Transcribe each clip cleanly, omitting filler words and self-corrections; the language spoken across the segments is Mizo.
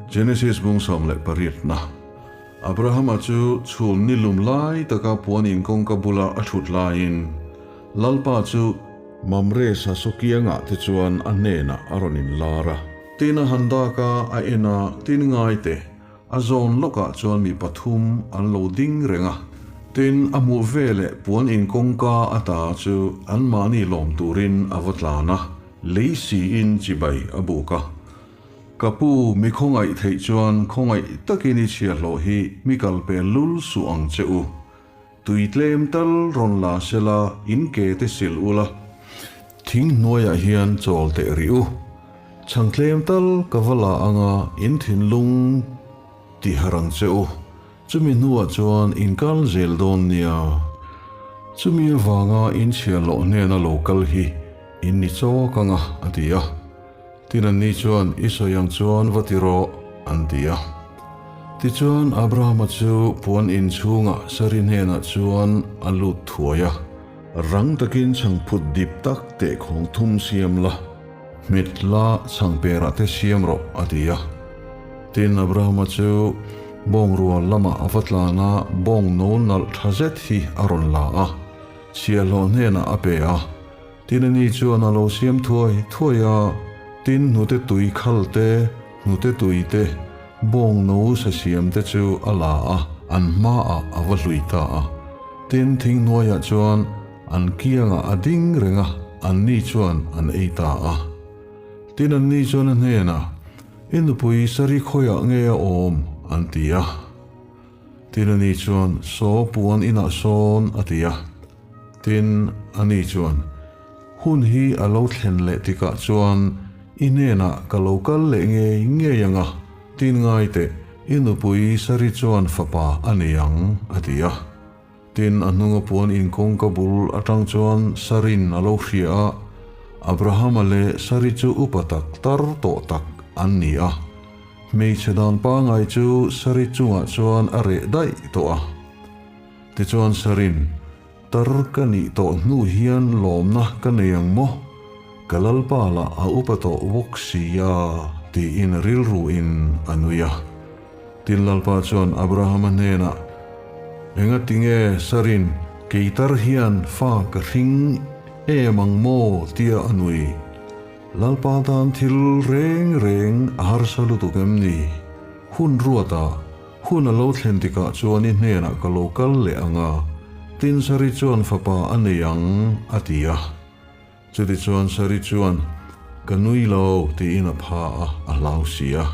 Genesis bung 18 na. Abrahama chu chhun ni lum lai taka puan in kawngka bula a thut laiin Lalpa chu Mamre sasaw kiangah te chuan a hnenah a rawn inlar a. Tin a han dak a, a en a, tin ngai teh, a zawn lawkah chuan mi pathum an lo ding reng a. Tin, a hmuh veleh puan in kawngka ata chu anmahni lawm turin a va tlan a, lei siin chibai a buk a. Ka pu, mi khawngaih theih chuan khawngaih takin i chhiahhlawh hi mi kal pel lul suh ang che u. Tui tlem tal rawn la sela in ke te sil ula, thing hnuaiah hian chawl teh rih u. Chhang tlem tal ka va la anga in thinlung ti harh ang che u. Chumi hnuah chuan in kal zel dawn nia. Chumi avanga in chhiahhlawh hnena lo kal hi in ni chawk anga a ti a. Tin anni chuan, I sawi ang chuan va ti rawh, an ti a. Tichuan Abrahama chu puan in chhungah Sari hnenah chuan a lut thuai a. Rang takin chhangphut dip tak tehkhawng thum siam la, hmet la chhangperah te siam rawh, a ti a. Tin Abrahama chu bawngrual lamah a va tlan a, bawng no nalh tha zet hi a rawn la a, chhiahhlawh hnenah a pe a. Tin ani chuan a lo siam thuai thuai a, tin hnute tui khal te, hnute tui te, bawng no sa siam te chu a la a, an hmaah a va hlui ta a. Tin thing hnuaiah chuan an kiangah a ding reng a, anni chuan an ei ta a. Tin anni chuan a hnenah, I nupui sari khawiah nge a awm? an ti a. Tin ani chuan, Saw puan inah sawn, a ti a. Tin, ani chuan, Hun hi a lo thlen leh tikah chuan i hnenah ka lo kal leh ngei ngei ang a, tin ngai teh, i nupui Sari chuan fapa a nei ang, a ti a. Tin, a hnunga puan inkawngka bul atang chuan Sarin a lo hria a, Abrahama leh Sari chu upa tak tar tawh tak an ni a. Hmeichhe dan pangai chu Sari chungah chuan a reh daih tawh a. Tichuan Sarin, Tar ka nih tawh hnu hian lawmna ka nei ang maw? Ka lalpa lah a upa tawh bawk si a, tiin rilruin a nui a. Tin lalpa chuan Abrahama hnenah, Engatinge Sarin, kei tar hian fa ka hring em ang maw? tia a nui. Lalpa tan thil reng reng a harsa lutuk em ni? Hun ruatah Hun a lo thlen tikah chuan i hnenah ka lo kal leh ang a, tin Sari chuan fapa a nei ang, a ti a. Chutichuan Sari chuan, Ka nui lo, tiin a pha a, a hlau si a.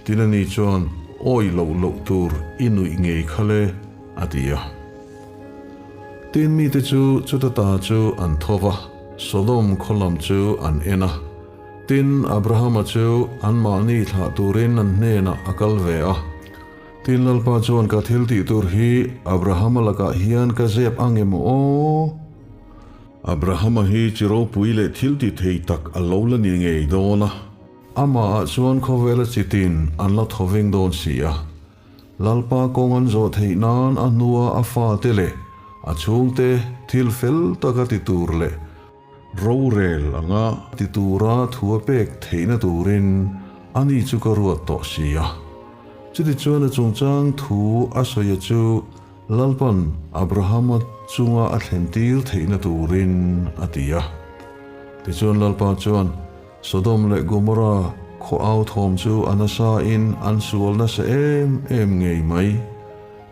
Tin ani chuan, Awi loh loh tur i nuih ngei kha le, a ti a. Tin mite chu chuta ta chu an tho va, Sodom khaw lam chu an en a. Tin, Abrahama chu anmahni thlah turin an hnenah a kal ve a. Tin, Lalpa chuan ka thil tih tur hi Abrahama lakah hian ka zep ang em aw? Abrahama hi chi ropui leh thil ti thei tak a lo la ni ngei dawn a. Amahah chuan khawvela chi tin an la thaw veng dawn si a. Lalpa kawng an zawh theih nan a hnua a fate leh a chhungte thil fel taka ti tur leh Rorel anga ti tura thu a pek theihna turin ani chu ka ruat tawh si a. Chutichuan a chungchang thu a sawi chu Lalpan Abrahama chunga a thlentir theihna turin a ti a. Tichuan Lalpa chuan Sodom leh Gomorra khaw au thawm chu a nasa in an sual nasa em em ngei mai.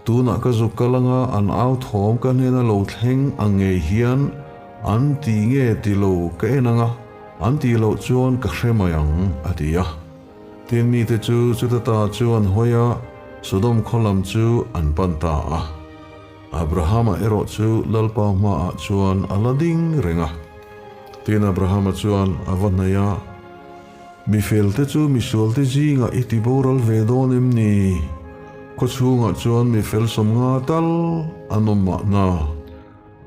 Tunah ka zuk kal anga an au thawm ka hnena lo thleng ang ngei hian an ti nge ti lo ka en anga an tih loh chuan ka hre mai ang, a ti a. Tin mite chu chuta ta chu an hawi a, Sodom khaw lam chu an pan ta a. Abrahama erawh chu Lalpa hmaah chuan a la ding reng a. Tin Abrahama chuan a va hnaih a, Mi felte chu misualte zingah i ti boral ve dawn em ni? Khaw chhungah chuan mi fel sawmnga tal an awm mahna.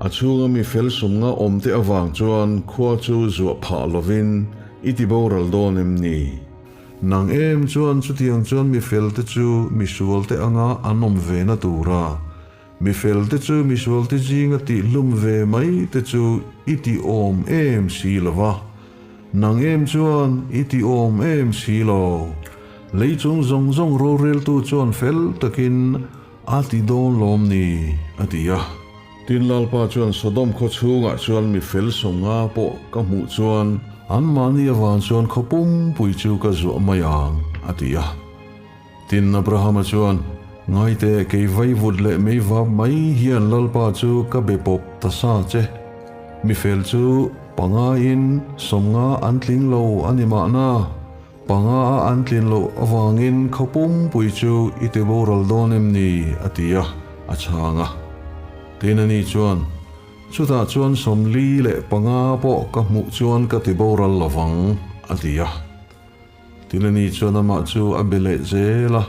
A chhunga mi fel sawmnga awmte avang chuan khua chu zuah phah lovin i ti boral dawn em ni? Nang em chuan chutiang chuan mi felte chu misualte anga an awm ve na tura mi felte chu misualte zinga tihhlum ve mai te chu i ti awm em si lo va, nang em chuan i ti awm em si lo. Lei chung zawng zawng roreltu chuan fel takin a ti dawn lawm ni? a ti a. Tin, Lalpa chuan Sodom khaw chhungah chuan mi fel 50 pawh ka hmuh chuan anmahni avang chuan khaw pumpui chu ka zuah mai ang, a ti a. Tin, Abrahama chuan, Ngaite, kei vaivut leh meivap mai hian Lalpa chu ka be pawp ta sa che. Mi fel chu pangain 50 an tling lo a ni mahna. 5 a an tlin loh avangin khaw pumpui chu i ti boral dawn em ni? a ti a, a chhang a. Tin ani chuan, Chutah chuan 45 pawh ka hmuh chuan ka ti boral lovang, a ti a. Tin ani chuan amah chu a be leh zel a,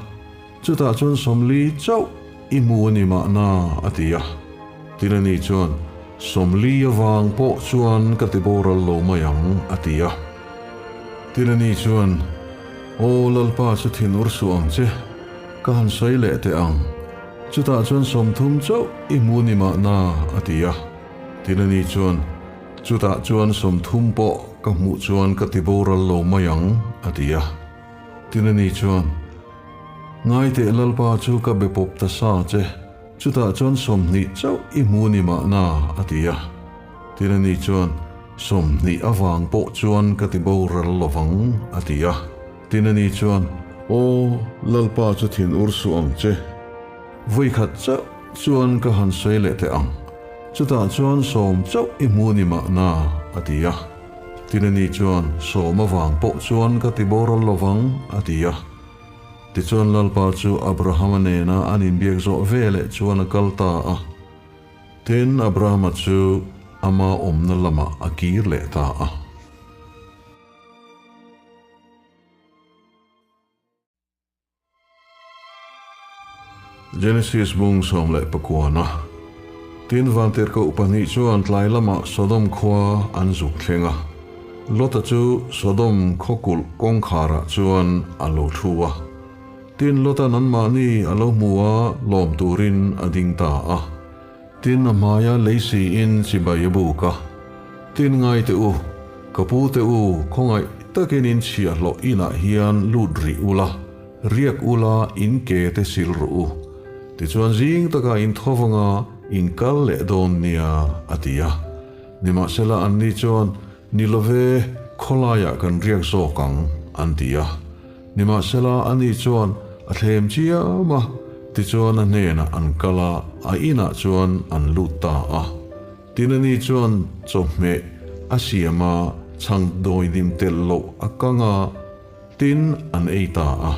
Chutah chuan 40 chauh i hmu a ni mahna, a ti a. Tin ani chuan, 40 avang pawh chuan ka ti boral lo mai ang, a ti a. Tin ani chuan, Aw Lalpa chu thin ur suh ang che, ka han sawi leh teh ang. Chutah chuan 30 chauh i hmu ni mahna, a ti a. Tin ani chuan, Chutah chuan 30 pawh ka hmuh chuan ka ti boral lo mai ang, a ti a. Tin ani chuan, Ngai teh Lalpa chu ka be pawp ta sa che, chutah chuan 20 chauh i hmu ni mahna, a ti a. Tin ani chuan, 20 avang pawh chuan ka ti boral lovang, a ti a. Tin ani chuan, Aw, Lalpa chu thin ur suh ang che. Vawikhat chauh chuan ka han sawi leh teh ang. Chutah chuan 10 chauh i hmu ni mahna, a ti a. Tin ani chuan, 10 avang pawh chuan ka ti boral lovang, a ti a. Tichuan Lalpa chu Abrahama nena an inbiak zawh veleh chuan a kal ta a. Tin, Abrahama chu ama awmna lamah a kir leh ta a. Genesis bung 19. Tin, vantirhkoh pahnih chuan tlai lamah Sodom khua an zuk thleng a. Lota chu Sodom khaw kulh kawngkharah chuan a lo thu a. Tin, Lota nanmahni a lo hmu a, lawm turin a ding ta a. Tin, a hmaia lei siin chibai a buk a. Tin, ngai teh u, ka pu teh u, khawngaih takin in chhiahhlawh inah hian lut rih ula, riak ula in ke te sil rawh u. Tichuan zing takah in tho vanga in kal leh dawn nia, a ti a. Nimahsela anni chuan, Ni love, khawlaiah kan riak zawk ang, an ti a. Nimahsela ani chuan a thlem chiam a, tichuan a hnenah an kal a, a inah chuan an lut ta a. Tin ani chuan chawhmeh a siam a, chhang dawidim telh loh a kang a, tin an ei ta a.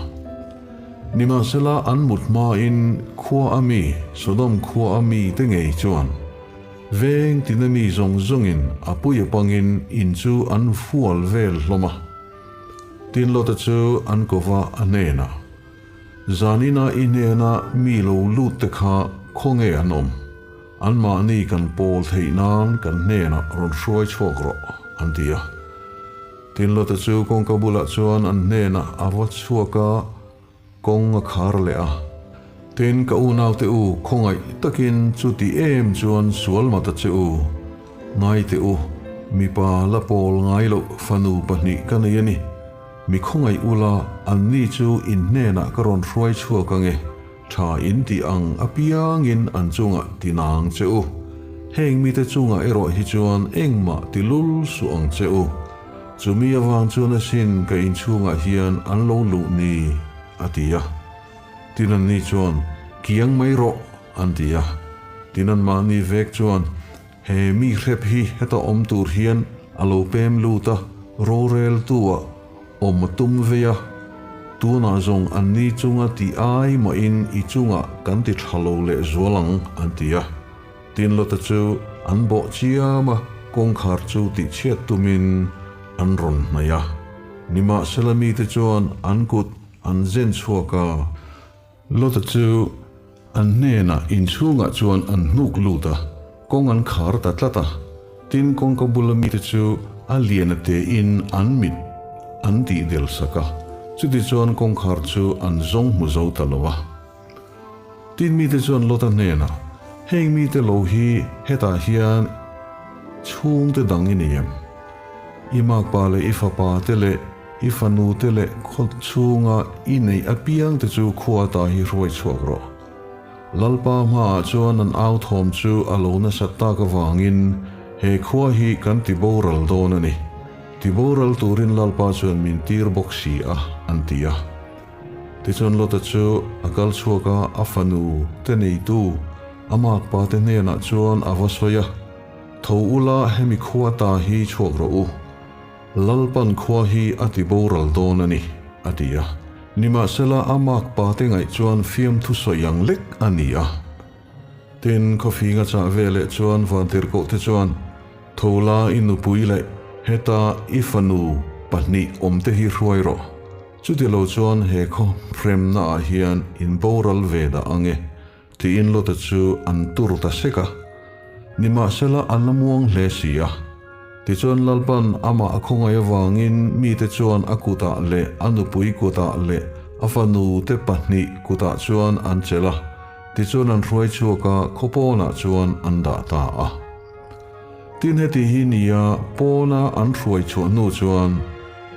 Nimahsela an mut hmain khua a mi, Sodom khua a mi te ngei chuan veng tina mi zawng zawngin a pui apangin in chu an fual vel hlawm a. Tin Lota chu an kova a hnenah, Zanina i hnena mi lo lut te kha khawnge an awm? Anmahni kan pawl theih nan kan hnenah rawn hruai chhuak rawh, an ti a. Tin Lota chu kawngka bulah chuan an hnenah a va chhuak a, kawng a khar leh a. Tin ka unaute u, khawngaih takin chuti em chuan sual mata che u. Ngai teh u, mipa la pawl ngai loh fanu pahnih ka nei a ni. Mi khawngaih ula, anni chu in hnenah ka rawn hruai chhuak ang e, tha in tih ang apiangin an chungah ti nang che u. Heng mite chungah erawh hi chuan engmah ti lul suh ang che u. Chumi avang chuan asin ka inchhungah hian an lo luh ni, a ti a. Tin anni chuan, Kiang mai rawh! an ti a. Tin anmahni vek chuan, He mi hrep hi heta awm tur hian a lo pem lut a, roreltu-ah awm a tum vei a. Tunah zawng anni chunga ti ai mahin i chungah kan ti tha lo leh zual ang, an ti a. Tin Lota chu an bawh chiam a, kawngkhar chu tihchhiat tumin an rawn hnaih a. Nimahsela mite chuan an kut an zen chhuak a. Lota chu an hnenah inchhungah chuan an hnuk lut a, kawng an khar ta tlat a. Tin, kawngka bula mite chu a lian a tein an mit an tih del sak a, chutichuan kawngkhar chu an zawng hmu zo ta lo a. Tin, mite chuan Lota hnenah, Heng mite lo hi hetah hian chhungte dang i nei em? I makpa leh i fapa te leh. I fanu te leh khaw chhunga i neih apiang te chu khua ta hi hruai chhuak rawh. Lalpa hmaah chuan an au thawm chu a lo nasat tak avangin he khua hi kan ti boral dawn a ni. Ti boral turin Lalpa chuan min tir bawk si a, an ti a. Tichuan Lota chu a kal chhuak a, a fanu te neitu a makpa te hnenah chuan a va sawi a, Tho ula hemi khua ta hi chhuak rawh u. Lalpan khua hi a ti boral dawn a ni, a ti a. Nimahsela a makpa te ngaih chuan fiamthu sawi ang lek a ni a. Tin, khawfinga chah ve leh chuan vantirhkoh te chuan, Tho la i nupui leh heta i fanu pahnih awmte hi hruai rawh. Chutilo chuan he khaw hremna ah hian in boral ve dah ang e, tiin Lota chu an tur ta sek a. Nimahsela an la muang hle si a. Tichuan Lalpan amah a khawngaih avangin mite chuan a kutah leh a nupui kutah leh a fanu te pahnih kutah chuan an chelh a, tichuan an hruai chhuak a, khaw pawnah chuan an dah ta a. Tin heti hi nia pawna an hruai chhuah hnu chuan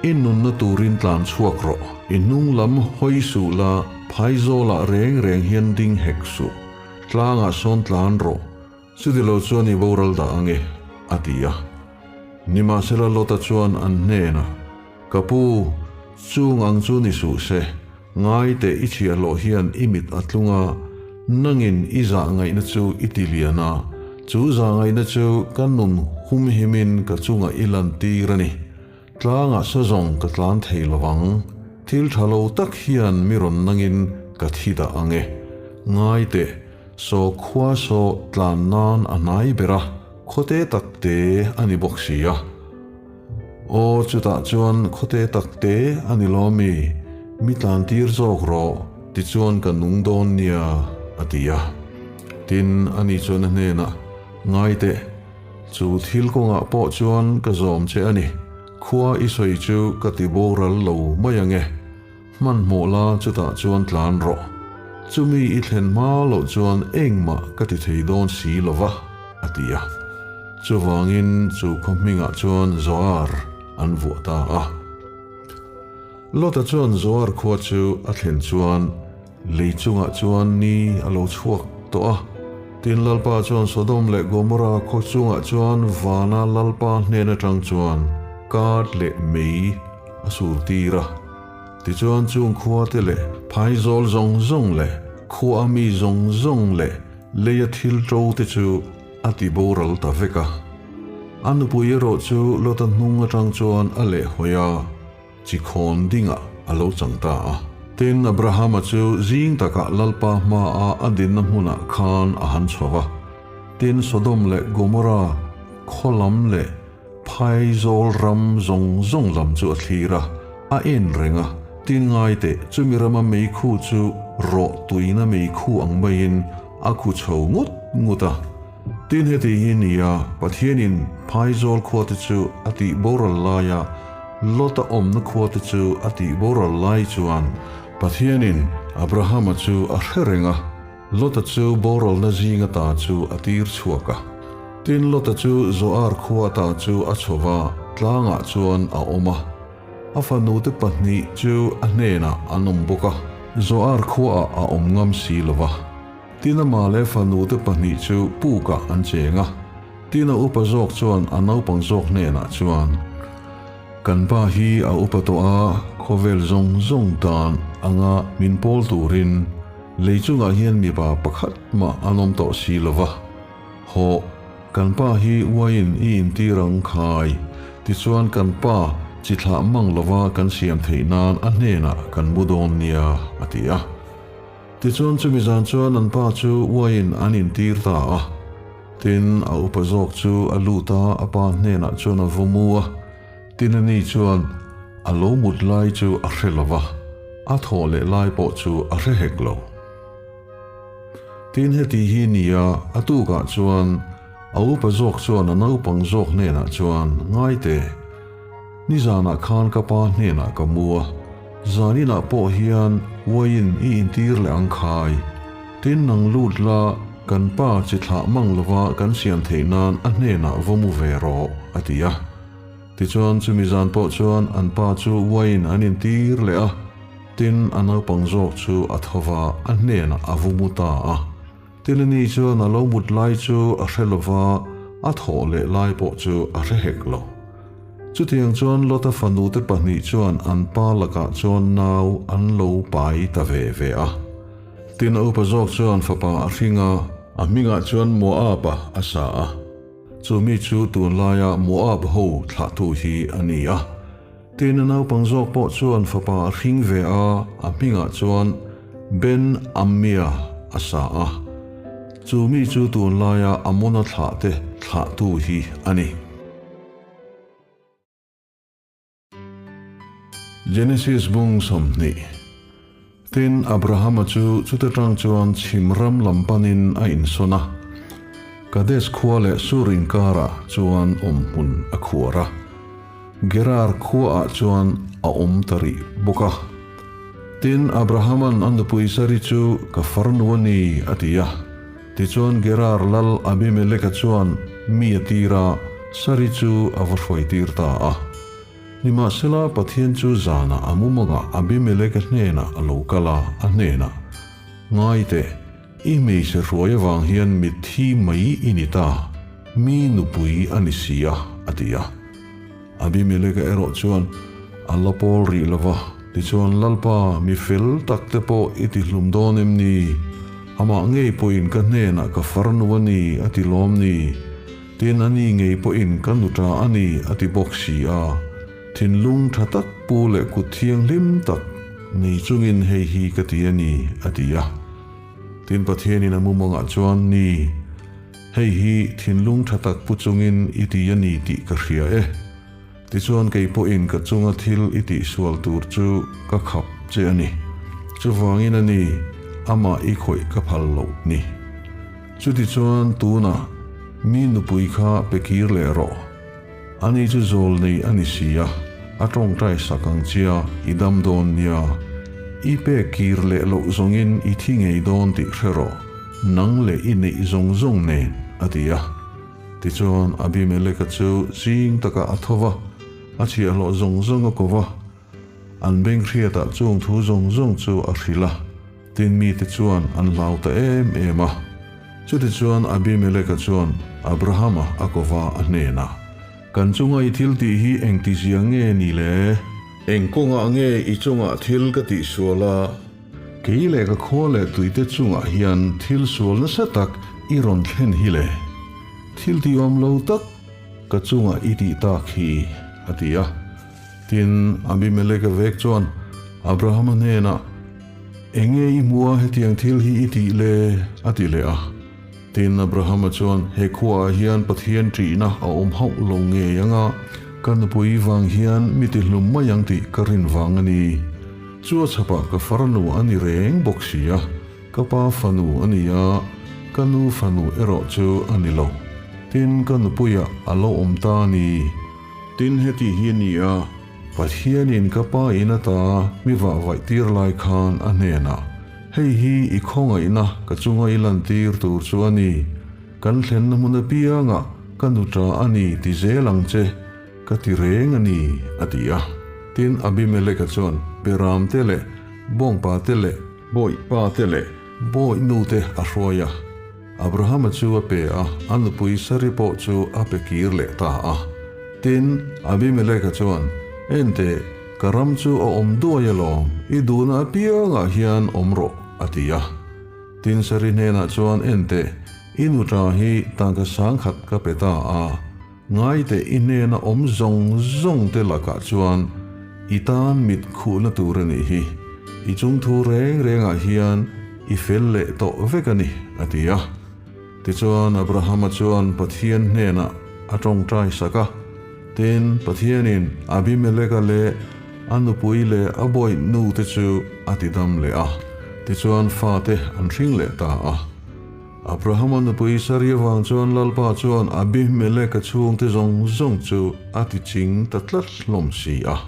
i nunna turin tlan chhuak rawh, i hnung lam hawi suh la, phaizawlah reng reng hian ding hek suh, tlangah sawn tlan rawh, chuti lo chuan i boral dah ang e, a ti a. Nimahsela Lota chuan an hnenah, Ka pu, chung ang chu ni suh se, ngai teh i chhiahhlawh hian i mit a tlung a, nangin i zah ngaihna chu i ti lian a, chu zah ngaihna chu ka nun humhimin ka chungah i lantir a ni. Tlangah sa zawng ka tlan thei lo vang, thil tha lo tak hian mi rawn nangin ka thi dah ang e. Ngai teh, saw khua saw tlan nan a hnai ber a, khawte tak te a ni bawk si a. Aw, chutah chuan khawte tak te a ni lo mi, mi tlan tir zawk rawh, tichuan ka nung dawn nia, a ti a. Tin, ani chuan a hnenah, Ngai teh, chu thil kawngah pawh chuan ka zawm che a ni, khua i sawi chu ka ti boral lo mai ang e, hmanhmawh la chutah chuan tlan rawh, chumi i thlen hma loh chuan engmah ka ti thei dawn si lo va, a ti a. Chuvangin chu khaw hmingah chuan Zoar an vuah ta a. Lota chuan Zoar khua chu a thlen chuan lei chungah chuan ni a lo chhuak tawh a. Tin Lalpa chuan Sodom leh Gomorra khaw chungah chuan vana Lalpa hnen atang chuan kar leh mei a sur tir a. Tichuan chung khua te leh phaizawl zawng zawng leh khua mi zawng zawng leh leia thil ṭo te chu a ti boral ta vek a. A nupui erawh chu Lota hnung atang chuan a lehhawi a, chi khawn dingah a lo chang ta a. Tin, Abrahama chu zing takah Lalpa hmaa a dinna hmunah khan a han chho va. Tin, Sodom leh Gomorra khaw lam leh Phaizawl ram zawng zawng lam chu a thlir a, a en reng a, tin ngai teh chumi rama meikhu chu rawh tuina meikhu ang maiin a khu chho ngut ngut a. Tin heti hi nia Pathianin Phaizawl khuate chu a tih boral laia Lota awmna khuate chu a tih boral lai chuan Pathianin Abrahama chu a hre reng a, Lota chu boralna zinga ta chu a tir chhuak a. Tin, Lota chu Zoar khua ta chu a chho va, tlangah chuan a awm a. A fanute pahnih chu a hnenah an awm bawk a, Zoar khuaah a awm ngam si lo va. Tin, amah leh fanute pahnih chu pukah an cheng a. Tin, a upa zawk chuan a naupang zawk hnenah chuan, Kan pa hi a upa tawh a, khawvel zawng zawng dan anga min pawl turin lei chungah hian mipa pakhat mah an awm tawh si lo va. Hawh, kan pa hi uaiin i intir ang khai, tichuan kan pa chi thlah mang lova kan siam theih nan a hnenah kan mu dawn nia, a ti a. Tichuan chumi zan chuan an pa chu uaiin an intir ta a. Tin, a upa zawk chu a lut a, a pa hnenah chuan a vaw mu a. Tin, ani chuan a lo mut lai chu a hre lo va, a thawh leh lai pawh chu a hre hek lo. Tin, heti hi nia, a tukah chuan a upa zawk chuan a naupang zawk hnenah chuan, Ngai teh, nizanah khan ka pa hnenah ka mu a, zaninah pawh hian uaiin i intir leh ang khai. Tin, nang lut la, kan pa chi thlah mang lova kan siam theih nan a hnenah va mu ve rawh, a ti a. Tichuan chumi zan pawh chuan an pa chu uain an intir leh a, tin a naupang zawk chu a tho va, a hnenah a vu mu ta a. Tilini chuan a lo mut lai chu a hre lo va, a thawh leh lai pawh chu a hre hek lo. Chutiang chuan Lota fanute pahnih chuan an pa lakah chuan nau an lo pai ta ve ve a. Tin a upa zawk chuan fapa a hring a, a hmingah chuan Moab-a a sa a. Chu mi chu tunlaia Moab ho thlahtu hi a ni a. Tin a naupang zawk pawh chuan fapa a hring ve a, a hmingah chuan Ben-Ammia a sa a. Chu mi chu tunlaia Amona thlahte thlahtu hi a ni. Genesis bung 20. Tin, Abrahama chu chuta tang chuan chhim ram lam panin a insawn a, Kades khua leh Sur inkarah chuan awm hmun a khuar a, Gerar khuaah chuan a awm ta rih bawk a. Tin, Abrahama'n a nupui Sari chu, Ka farnu a ni, a ti a. Tichuan Gerar lal Abimeleka chuan mi a tir a, Sari chu a va hruaitir ta a. Nimahsela, Pathian chu zanah a mumangah Abimeleka hnenah a lo kal a, a hnenah, Ngai teh, i hmeichhe hruai avang hian mitthi mai i ni ta, mi nupui a ni si a, a ti a. Abimeleka erawh chuan a la pawl rih lo va, tichuan, Lalpa, mi fel tak te pawh i ti hlum dawn em ni? Amah ngei pawhin ka hnenah ka farnu a ni, a ti lawm ni? Tin, ani ngei pawhin ka nuṭa a ni, a ti bawk si a. Thinlung ṭha tak pu leh kut thianghlim tak nei chungin hei hi ka ti a ni, a ti a. Tin, Pathianin a mumangah chuan, Ni, hei hi thinlung tha tak pu chungin i ti a ni tih ka hria e. Tichuan kei pawhin ka chunga thil i tihsual tur chu ka khap che a ni. Chuvangin a ni, amah i khawih ka phal loh ni. Chutichuan tunah mi nupui kha pe kir leh rawh. Ani chu zawl nei a ni si a, a tawngtai sak ang chia i dam dawn nia. I pek kir leh loh zawngin i thi ngei dawn tih hre rawh, nang leh i neih zawng zawng nen, a ti a. Tichuan Abimeleka chu zing takah a tho va, a chhiahhlawh zawng zawng a ko va. An beng hriatah chung thu zawng zawng chu a hrilh a, tin mite chuan an hlau ta em em a. Chutichuan Abimeleka chuan Abrahama a ko va a hnenah, Kan chunga i thil tih hi engtizia nge ni le? Eng kawngah nge i chungah thil ka tihsual a? Kei leh ka khua leh tuite chungah hian thil sual nasa tak i rawn thlen hi le? Thil tihawm lo tak ka chungah i tih tak hi, a ti a. Tin, Abimeleka vek chuan Abrahama hnenah, Enge i hmuh a hetiang thil hi i tih le? a ti leh a. Tin, Abrahama chuan, He khuaah hian Pathian ṭihna a awm hauh lo ngei ang a, ka nupui vang hian mi tihlum mai ang tih ka rin vang a ni. Chu a chhapah ka farnu a ni reng bawk si a, ka pa fanu a ni a, ka nu fanu erawh chu a ni lo. Tin, ka nupuiah a lo awm ta a ni. Tin, heti hi a ni a, Pathianin ka pa in ata mi vahvaih tir lai khan a hnenah, Hei hi i khawngaihna ka chunga i lantir tur chu a ni, kan thlenna hmun apiangah ka nuṭa a ni ti zel ang che, ka ti reng a ni, a ti a. Tin, Abimeleka chuan Beram te leh Bawngpa te leh Bawihpa te leh Bawihnu te a hruai a. Abrahama chu a pe a, a nupui Sari pawh chu a pe kir leh ta a. Tin, Abimeleka chuan, Enteh, ka ram chu a awm duai alawm, i duhna apiangah hian awm rawh, a ti a. Tin, Sari hnenah chuan, Enteh, i nuṭa hi tangka sangkhat ka pe ta a, ngaiteh i hnena awm zawng zawng te lakah chuan i tan mit khuhna tur a nih hi, i chungthu reng rengah hian I fel leh tawh vek a ni, a ti a. Tichuan Abrahama chuan Pathian hnenah a tawngtai sak a. Tin, Pathianin Abimeleka leh a nupui leh a bawih nute chu a ti dam leh a. Tichuan fate an hring leh ta a. Abrahama nupui Sari avang chuan Lalpa chuan Abimeleka chhungte zawng zawng chu a ti ching ta tlat hlawm si a.